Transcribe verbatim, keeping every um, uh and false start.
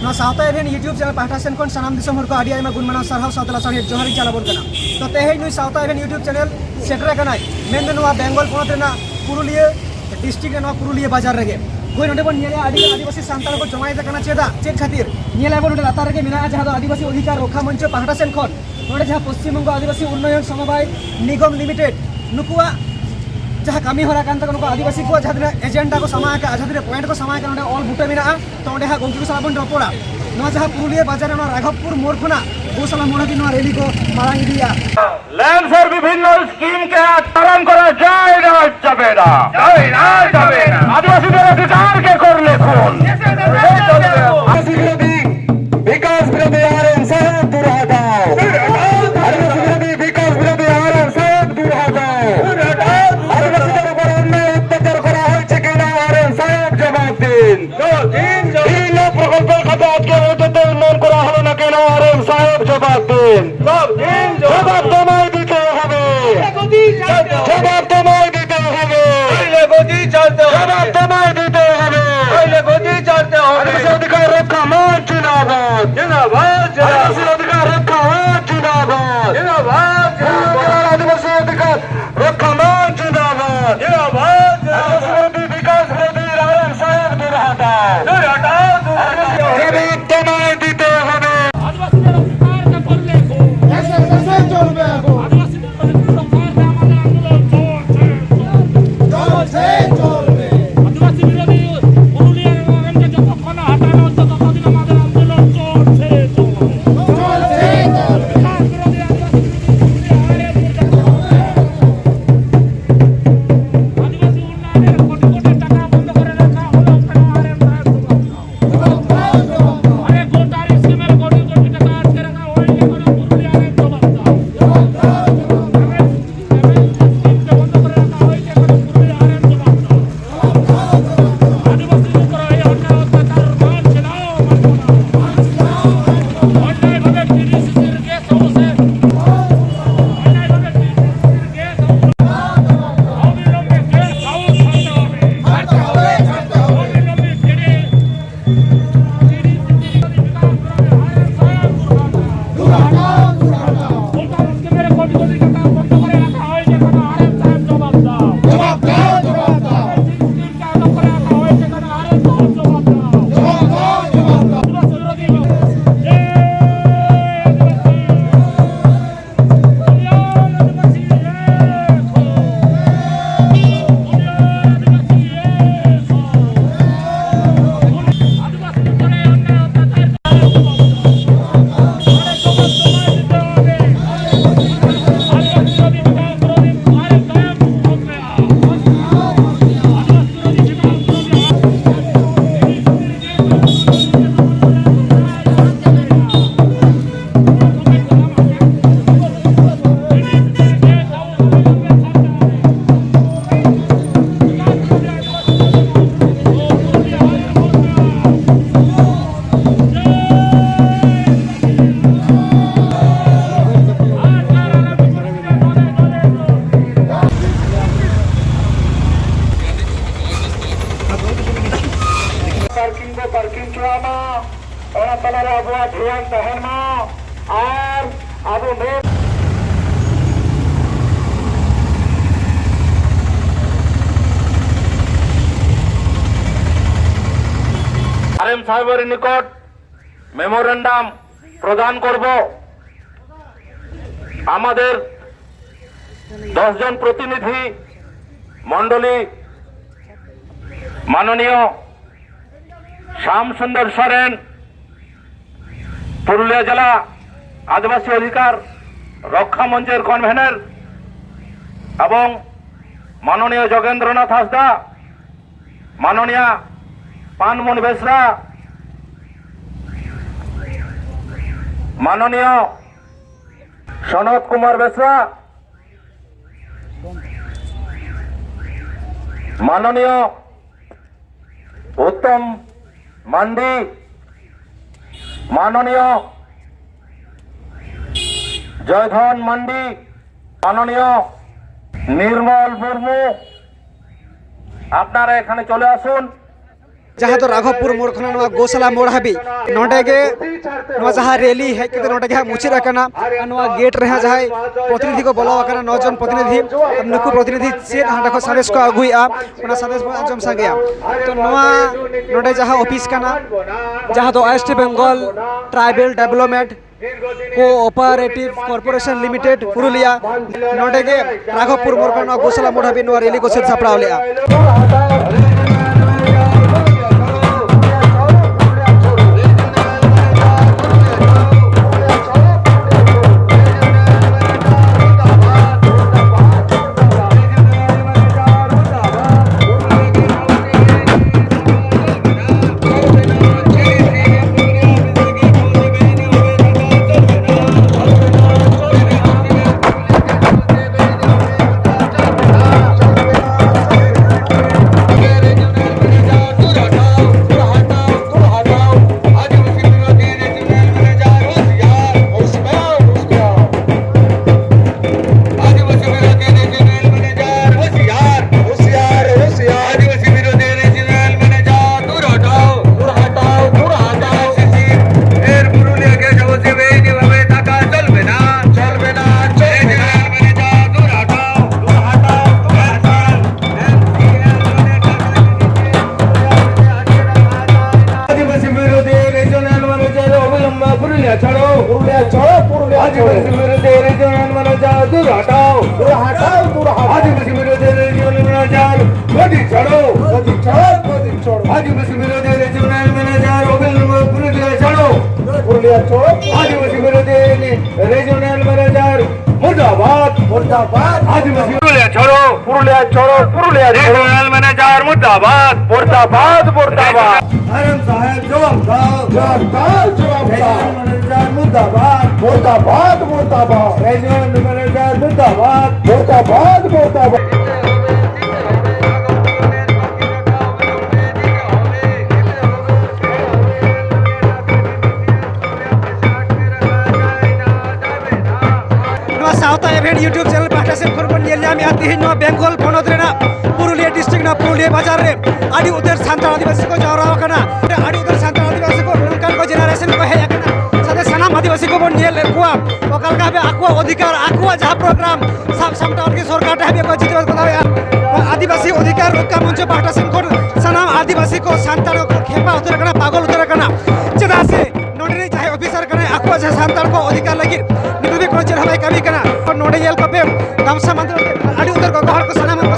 ᱱᱚᱣᱟ ᱥᱟᱶᱛᱟ ᱮᱵᱷᱮᱱ YouTube ᱪᱮᱱᱮᱞ ᱯᱟᱦᱴᱟ ᱥᱮᱱ ᱠᱷᱚᱱ ᱥᱟᱱᱟᱢ ᱫᱤᱥᱚᱢ ᱦᱚᱲ ᱠᱚ ᱟᱹᱰᱤ ᱟᱭᱢᱟ ᱜᱩᱱ ᱢᱟᱱᱟᱣ ᱥᱟᱨᱦᱟᱣ ᱥᱟᱶᱛᱮ ᱞᱟᱥᱟᱲᱦᱮᱫ ᱡᱚᱦᱟᱨ ᱤᱧ ᱪᱟᱞ ᱟᱵᱚᱱ ᱠᱟᱱᱟ᱾ ᱛᱚ ᱛᱮᱦᱮᱧ ᱱᱩᱭ ᱥᱟᱶᱛᱟ ᱮᱵᱷᱮᱱ YouTube ᱪᱮᱱᱮᱞ ᱥᱮᱴᱮᱨ ᱟᱠᱟᱱᱟᱭ, ᱢᱮᱱᱫᱚ ᱱᱚᱣᱟ ᱵᱮᱝᱜᱚᱞ ᱯᱚᱱᱚᱛ ᱨᱮᱱᱟᱜ ᱯᱩᱨᱩᱞᱤᱭᱟᱹ ᱰᱤᱥᱴᱨᱤᱠᱴ ᱨᱮ ᱱᱚᱣᱟ ᱯᱩᱨᱩᱞᱤᱭᱟᱹ ᱵᱟᱡᱟᱨ ᱨᱮᱜᱮ᱾ ᱦᱳᱭ, ᱱᱚᱰᱮ ᱵᱚᱱ ᱧᱮᱞᱮᱜᱼᱟ ᱟᱹᱰᱤ ᱜᱟᱱ ᱟᱹᱫᱤᱵᱟᱹᱥᱤ ᱥᱟᱱᱛᱟᱲ ᱠᱚ ᱡᱚᱢᱟᱭᱮᱛ ᱠᱟᱱᱟ᱾ ᱪᱮᱫᱟᱜ, ᱪᱮᱫ ᱠᱷᱟᱹᱛᱤᱨ? ᱧᱮᱞ ᱟᱵᱚᱱ ᱱᱚᱰᱮ ᱞᱟᱛᱟᱨ ᱨᱮᱜᱮ ᱢᱮᱱᱟᱜᱼᱟ, ᱡᱟᱦᱟᱸ ᱫᱚ ᱟᱹᱫᱤᱵᱟᱹᱥᱤ ᱚᱫᱷᱤᱠᱟᱨ ᱨᱚᱠᱠᱷᱟ ᱢᱚᱧᱪᱚ ᱯᱟᱦᱴᱟ ᱥᱮᱱ ᱠᱷᱚᱱ ᱱᱚᱰᱮ ᱡᱟᱦᱟᱸ ᱯᱚᱥᱪᱤᱢ ᱵᱚᱝᱜᱚ ᱟᱹᱫᱤᱵᱟᱹᱥᱤ ᱩᱱᱱᱚᱭᱚᱱ ᱥᱚᱢᱚᱵᱟᱭ ᱱᱤᱜᱚᱢ ᱞᱤᱢᱤᱴᱮᱰ, ᱱᱩᱠᱩᱣᱟᱜ ᱡᱟᱦᱟᱸ ᱠᱟᱹᱢᱤ ᱦᱚᱨᱟ ᱠᱟᱱ ᱛᱟᱠᱚᱣᱟ, ᱱᱩᱠᱩ ᱟᱹᱫᱤᱵᱟᱹᱥᱤ ᱠᱚᱣᱟᱜ ᱡᱟᱦᱟᱸ ᱛᱤᱱᱟᱹᱜ ᱮᱡᱮᱱᱰᱟ ᱠᱚ ᱥᱟᱢᱟᱝ ᱟᱠᱟᱫᱼᱟ, ᱡᱟᱦᱟᱸ ᱛᱤᱱᱟᱹᱜ ᱯᱚᱭᱮᱱᱴ ᱠᱚ ᱥᱟᱢᱟᱝ ᱟᱠᱟᱫᱼᱟ, ᱱᱚᱰᱮ ᱚᱞ ᱵᱩᱴᱟᱹ ᱢᱮᱱᱟᱜᱼᱟ᱾ ᱛᱚ ᱚᱸᱰᱮ ᱦᱟᱸᱜ ᱜᱚᱢᱠᱮ ᱠᱚ ᱥᱟᱞᱟᱜ ᱵᱚᱱ ᱨᱚᱯᱚᱲᱟ᱾ ᱱᱚᱣᱟ ᱡᱟᱦᱟᱸ ᱯᱩᱨᱩᱞᱤᱭᱟᱹ ᱵᱟᱡᱟᱨ ᱨᱮ ᱱᱚᱣᱟ ᱨᱟᱜᱷᱚᱵᱯᱩᱨ ᱢᱳᱲ ᱠᱷᱚᱱᱟᱜ ᱜᱳᱥᱟᱞᱟ ᱢᱳᱲ ᱦᱟᱹᱵᱤᱡ ᱱᱚᱣᱟ ᱨᱮᱞᱤ ᱠᱚ ᱢᱟᱲᱟᱝ ᱤᱫᱤᱭᱟ᱾ ল্যান্ডসের বিভিন্ন স্কিমকে আস্থারাম করা যায় না যাবে না। যাবে না, যাবে না। আদিবাসীদের অধিকারকে করলে খুন। আদিবাসী বিরোধী, বিকাশ বিরোধী আরএম সাহেব দূর হটাও। আদিবাসী বিরোধী, বিকাশ বিরোধী আরএম সাহেব দূর হটাও। আদিবাসীদের উপর অন্যায় অত্যাচার করা হয়েছে কেন, আরএম সাহেব জবাব দিন। বিভিন্ন প্রকল্পের খাতে আজকে অযোধ্যা উন্নয়ন করা হলো না কেন, আরএম সাহেব জবাব দিন। জবাব তোমায় দিতে হবে। জবাব তোমায় দিতে হবে। জবাব তোমায় দিতে হবে। ᱚᱱᱟ ᱛᱟᱞᱟᱨᱮ ᱟᱵᱚᱣᱟᱜ ᱫᱷᱮᱭᱟᱱ ᱛᱟᱦᱮᱱ ᱢᱟ᱾ ᱟᱨ ᱟᱵᱚ ᱢᱮ- আরএম সাহেবের নিকট মেমোরেন্ডাম প্রদান করব। আমাদের দশ জন প্রতিনিধি মণ্ডলী মাননীয় শ্যাম সুন্দর সরেন, পুরুলিয়া জেলা আদিবাসী অধিকার রক্ষা মঞ্চের কনভেনর, এবং মাননীয় যোগেন্দ্রনাথ হাঁসদা, মাননীয়া পানমণি বেসরা, মাননীয় সনৎ কুমার বেসরা, মাননীয় উত্তম মান্ডি, মাননীয় জয়ধন মান্ডি, মাননীয় নির্মল মুর্মু, আপনারা এখানে চলে আসুন। ᱡᱟᱦᱟᱸ ᱫᱚ ᱨᱟᱜᱷᱚᱵᱯᱩᱨ ᱢᱳᱲ ᱠᱷᱚᱱᱟᱜ ᱱᱚᱣᱟ ᱜᱳᱥᱟᱞᱟ ᱢᱳᱲ ᱦᱟᱹᱵᱤᱡ, ᱱᱚᱰᱮ ᱜᱮ ᱱᱚᱣᱟ ᱡᱟᱦᱟᱸ ᱨᱮᱞᱤ ᱦᱮᱡ ᱠᱟᱛᱮ ᱱᱚᱰᱮ ᱜᱮ ᱦᱟᱸᱜ ᱢᱩᱪᱟᱹᱫ ᱟᱠᱟᱱᱟ᱾ ᱟᱨ ᱱᱚᱣᱟ ᱜᱮᱴ ᱨᱮ ᱦᱟᱸᱜ ᱡᱟᱦᱟᱸᱭ ᱯᱨᱚᱛᱤᱱᱤᱫᱷᱤ ᱠᱚ ᱵᱚᱞᱚ ᱟᱠᱟᱱᱟ, ᱱᱚ ᱡᱚᱱ ᱯᱨᱚᱛᱤᱱᱤᱫᱷᱤ, ᱱᱩᱠᱩ ᱯᱨᱚᱛᱤᱱᱤᱫᱷᱤ ᱪᱮᱫ ᱦᱟᱸᱰᱮ ᱠᱷᱚᱱ ᱥᱟᱸᱫᱮᱥ ᱠᱚ ᱟᱹᱜᱩᱭᱮᱫᱼᱟ, ᱚᱱᱟ ᱥᱟᱸᱫᱮᱥ ᱵᱚᱱ ᱟᱸᱡᱚᱢ ᱥᱟᱸᱜᱮᱭᱟ᱾ ᱛᱚ, ᱱᱚᱣᱟ ᱱᱚᱰᱮ ᱡᱟᱦᱟᱸ ᱚᱯᱷᱤᱥ ᱠᱟᱱᱟ, ᱡᱟᱦᱟᱸ ᱫᱚ West Bengal Tribal Development Cooperative Corporation Limited Purulia, ᱱᱚᱰᱮ ᱜᱮ ᱨᱟᱜᱷᱚᱵᱯᱩᱨ ᱢᱳᱲ ᱠᱷᱚᱱ ᱱᱚᱣᱟ ᱜᱳᱥᱟᱞᱟ ᱢᱳᱲ ᱦᱟᱹᱵᱤᱡ ᱱᱚᱣᱟ ᱨᱮᱞᱤ ᱠᱚ ᱥᱟᱹᱛ ᱥᱟᱯᱲᱟᱣ ᱞᱮᱫᱼᱟ᱾ पुरुलिया छोड़ो। पुरुलिया छोड़ो, पुरुलिया छोड़ो। आदिवासी विरोधी regional manager दूर हटाओ। दूर हटाओ, दूर हटाओ। आदिवासी विरोधी regional manager मोदी छोड़ो। मोदी छोड़ो, मोदी छोड़ो। आदिवासी विरोधी regional manager अनिल पुरुलिया छोड़ो। पुरुलिया छोड़ो। आदिवासी विरोधी regional manager मुर्दाबाद। मुर्दाबाद। आदिवासी पुरुलिया छोड़ो। पुरुलिया छोड़ो, पुरुलिया छोड़ो। Regional manager मुर्दाबाद। मुर्दाबाद, मुर्दाबाद। धर्म साहब जवाब दो। जवाब दो, जवाब दो। Regional manager मुर्दाबाद। मुर्दाबाद, मुर्दाबाद। Regional manager मुर्दाबाद। मुर्दाबाद, मुर्दाबाद। ᱱᱚᱣᱟ ᱥᱟᱶᱛᱟ ᱮᱵᱷᱮᱱ YouTube channel ᱯᱟᱦᱴᱟ ᱥᱮᱫ ᱠᱷᱚᱱ ᱵᱚᱱ ᱧᱮᱞ ᱧᱟᱢᱮᱫᱼᱟ, ᱛᱮᱦᱮᱧ ᱱᱚᱣᱟ ᱵᱮᱝᱜᱚᱞ ᱯᱚᱱᱚᱛ ᱨᱮᱱᱟᱜ ᱯᱩᱨᱩᱞᱤᱭᱟᱹ district ᱨᱮᱱᱟᱜ ᱯᱩᱨᱩᱞᱤᱭᱟᱹ ᱵᱟᱡᱟᱨ ᱨᱮ ᱟᱹᱰᱤ ᱩᱛᱟᱹᱨ ᱥᱟᱱᱛᱟᱲ ᱟᱹᱫᱤᱵᱟᱹᱥᱤ ᱠᱚ ᱡᱟᱣᱨᱟ ᱟᱠᱟᱱᱟ᱾ ᱟᱹᱰᱤ ᱩᱛᱟᱹᱨ ᱥᱟᱱᱛᱟᱲ ᱟᱹᱫᱤᱵᱟᱹᱥᱤ ᱠᱚ ᱱᱚᱝᱠᱟᱱ ᱠᱚ generation ᱠᱚ ᱦᱮᱡ ᱟᱠᱟᱱᱟ, ᱥᱟᱶᱛᱮ ᱥᱟᱱᱟᱢ ᱟᱹᱫᱤᱵᱟᱹᱥᱤ ᱠᱚᱵᱚᱱ ᱧᱮᱞᱮᱫ ᱠᱚᱣᱟ ᱚᱠᱟ ᱞᱮᱠᱟ ᱵᱷᱟᱵᱮ ᱟᱠᱚᱣᱟᱜ ᱚᱫᱷᱤᱠᱟᱨ, ᱟᱠᱚᱣᱟᱜ ᱡᱟᱦᱟᱸ program ᱥᱟᱵ ᱥᱟᱢᱴᱟᱣ ᱞᱟᱹᱜᱤᱫ ᱥᱚᱨᱠᱟᱨ ᱴᱷᱮᱱ ᱦᱟᱹᱵᱤᱡ ᱠᱚ ᱡᱤᱛᱟᱹᱣ ᱠᱚ ᱫᱟᱲᱮᱭᱟᱜᱼᱟ᱾ ᱟᱹᱫᱤᱵᱟᱹᱥᱤ ᱚᱫᱷᱤᱠᱟᱨ ᱨᱚᱠᱠᱷᱟ ᱢᱚᱧᱪᱚ ᱯᱟᱦᱴᱟ ᱥᱮᱱ ᱠᱷᱚᱱ ᱥᱟᱱᱟᱢ ᱟᱹᱫᱤᱵᱟᱹᱥᱤ ᱠᱚ ᱥᱟᱱᱛᱟᱲ ᱠᱚ ᱠᱷᱮᱯᱟ ᱩᱛᱟᱹᱨ ᱟᱠᱟᱱᱟ, ᱯᱟᱜᱚᱞ ᱩᱛᱟᱹᱨ ᱟᱠᱟᱱᱟ᱾ ᱪᱮᱫᱟᱜ ᱥᱮ ᱱᱚᱰᱮ ᱨᱤᱱᱤᱡ ᱡᱟᱦᱟᱸᱭ ᱚᱯᱷᱤᱥᱟᱨ ᱠᱟᱱᱟᱭ, ᱟᱠᱚᱣᱟᱜ ᱡᱟᱦᱟᱸ ᱥᱟᱱᱛᱟᱲ ᱠᱚ ᱚᱫᱷᱤᱠᱟᱨ ᱞᱟᱹᱜᱤᱫ ᱱᱤᱛ ᱫᱷᱟᱹᱵᱤᱡ ᱠᱳᱱᱳ ᱪᱮᱫ ᱦᱚᱸ ᱵᱟᱭ ᱠᱟᱹᱢᱤ ᱠᱟᱱᱟ᱾ ᱱᱚᱰᱮ ᱧᱮᱞ ᱠᱚᱯᱮ, ᱜᱟᱢᱪᱷᱟ ᱢᱟᱫᱽᱫᱷᱚᱢ ᱛᱮ ᱟᱹᱰᱤ ᱩᱛᱟᱹᱨ ᱜᱚᱜᱚ ᱦᱚᱲ ᱠᱚ ᱥᱟᱱᱟᱢ ᱦᱚᱲ ᱠᱚ